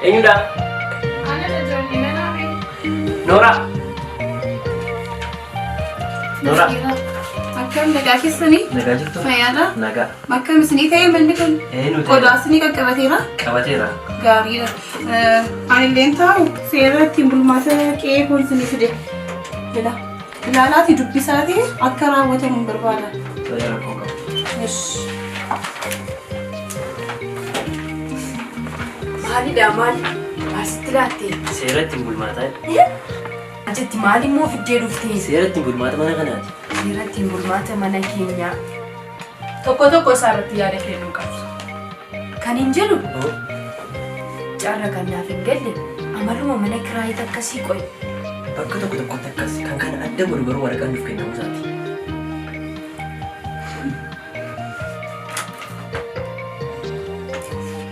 Eenyudha? Ana ijoollee manaa fi Nooraa. Nooraa. Akkam nagaa keessanii? Nagaa jirtu? Fayyaadha? Nagaa. Akkam isinii ta'e manni kun? Eenyu ta'e? Qodaa isinii qaqqabateera? Qabateera. Gaariidha. Ani illeen taa'u seera ittiin bulmaata qe'ee kun isinii fide. Ila. Ilaalaati dubbisaati akka raawwatamu hin barbaada. Tolee rakkoo qabu. Ish. Maalidha maal? Maal sitti laatte? Seera ittiin bulmaataa. Jetti maal immoo fiddee dhuftee? Seera ittiin bulmaata mana kanaati. Seera ittiin bulmaata mana keenyaa. Tokko tokko isaa irratti yaada kennuu qabdu. Kan hin jedhu Oo. carra kan naaf hin galle amaluma mana kiraayitti akkasii qoy. Bakka tokko tokkotti akkas kan kana adda godhu garuu waraqaan nuuf kennamuu isaati.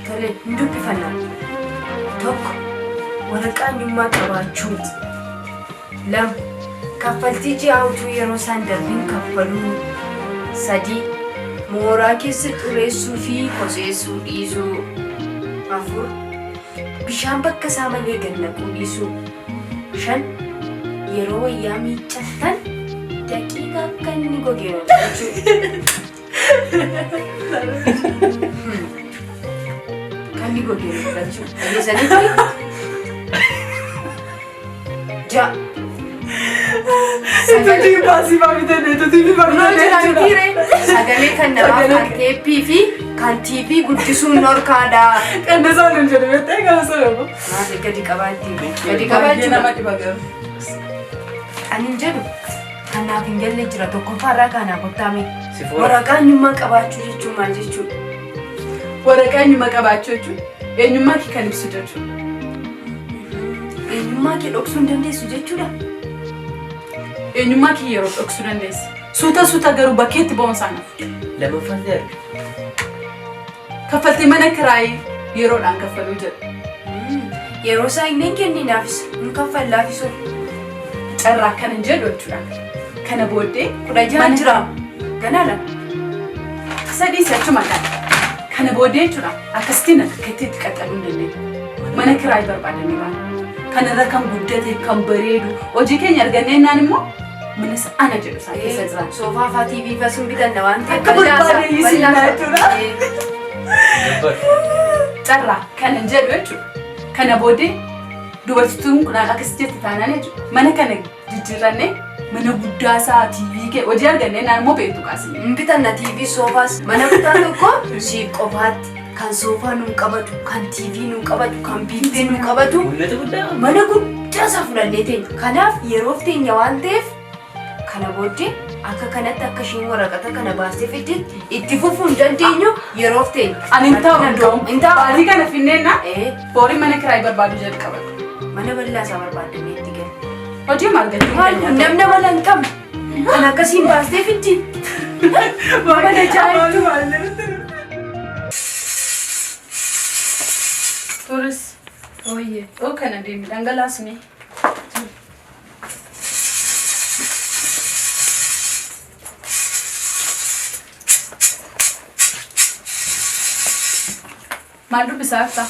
Tole hin dubbifanna. Tokko waraqaa eenyummaa qabaachuu. Lama kaffaltii ji'aa utuu yeroo isaan darbiin kaffaluu. Sadii mooraa keessa xureessuu fi koseessuu dhiisuu. Afur bishaan bakka isaa malee gad naquu dhiisuu. Shan yeroo wayyaa miiccattan daqiiqa akka inni gogeen hojjechuu. Kan inni gogeen hojjechuu. Dhageessanii ture? Ja'a. Tutii baasii baafitanii tutii fi Kunoo jira mitiire. Sagalee kan namaaf kan teeppii fi kan tiivii guddisuun norkaadha. Qandasaa nuun jedhu beektee kana sana. Maali gadi qabaatti? Gadi Baay'ee qabaachuu nama dhiba garuu. Ani hin jedhu kan naaf hin galle jira tokkoffaarraa kanaa kottaame. Si fuula. Waraqaa eenyummaa qabaachuu jechuun maal jechuudha? Waraqaa eenyummaa qabaachuu jechuun eenyummaa kee kan ibsu jechuudha. Eenyummaa kee dhoksuu hin dandeessu jechuudha. Eenyummaa kee yeroo dhoksuu dandeessa. Suuta suuta garuu bakkeetti ba'uun isaa nafu. Lammaffaan ni arga. Kaffaltii mana kiraayii yeroodhaan kaffaluu jedha. Yeroo isaa hin kenninaafis hin kaffallaafis Carraa kana hin jedhu jechuudha. Kana booddee 16 jira. Ganaadha. Sadii achuma kana. Kana booddee jechuudha akkasitiin akka itti qaxxaluu hin dandeenyu. Mana kiraayii barbaadanii baana. Kanarra kan guddate kan bareedu hojii keenya argannee jennaan immoo mana isa ana jedhu isaan keessa jiraatu. Soofaa faa tiivii faa sun bitanna waan ta'eef. Akka barbaade isin jechuudha. Gabbar. Carraa kana hin jedhu jechuudha. Kana booddee dubartittiin kun akkas jette taanaan jechuudha. Mana kana jijjiirrannee mana guddaa isaa tiivii kee hojii argannee naan immoo beektu kaasine. Hin bitanna tiivii soofaas mana kutaa tokko siif qofaatti kan soofaa nuun qabatu kan tiivii nuun qabatu kan biiffee nuun qabatu Mul'ata guddaa. mana guddaa isaa fudhannee teenya. Kanaaf yeroof teenya waan ta'eef kana booddee akka kanatti akka isheen waraqata kana baastee fiddetti itti fufuu hin dandeenyu yeroof teenya. Ani hin taa'u iddoo. Hin taa'u. Baatii kana finneenna Ee boorii mana kiraayii barbaadu jalqaba. mana bal'aa isaa barbaadamee itti gala. Hojii maal argachuu Maal kun namna mala hin qabne kan akkasiin baastee fiddi. Mana jaallatu. Turis. Ooyyee. Oo kana deemi dhangalaasni. Maal dubbisaa jirta?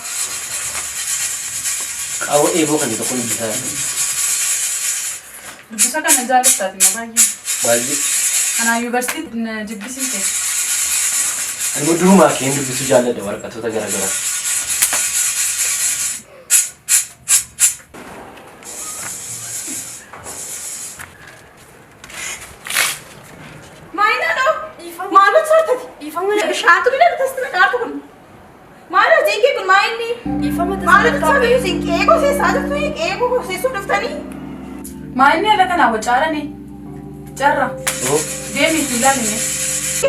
Qaawwa eeboo kan tokko dubbisaa jira. Dubbisa kana jaallattaati moo baay'ee? Baay'ee. Kanaa yuunivarsiitii na jibbisiise. Ani immoo durumaa keen dubbisuu jaalladha waraqatoota garaagaraa. Maayinaadha. Maaltu soortati? Bishaantu bilee tasti naqaartu kun. Maal hojiin kee kun maa inni? Maal hojjechaa isin qe'ee goseessaa jirtu qe'ee goseessuu dhuftanii? Maa inni irra kanaa wacaarani? Carra. Oo. Deemi itti ilaalime.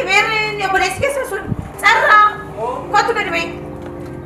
Beerri inni obboleessi keessa sun carraa. Kottu gadi ba'i.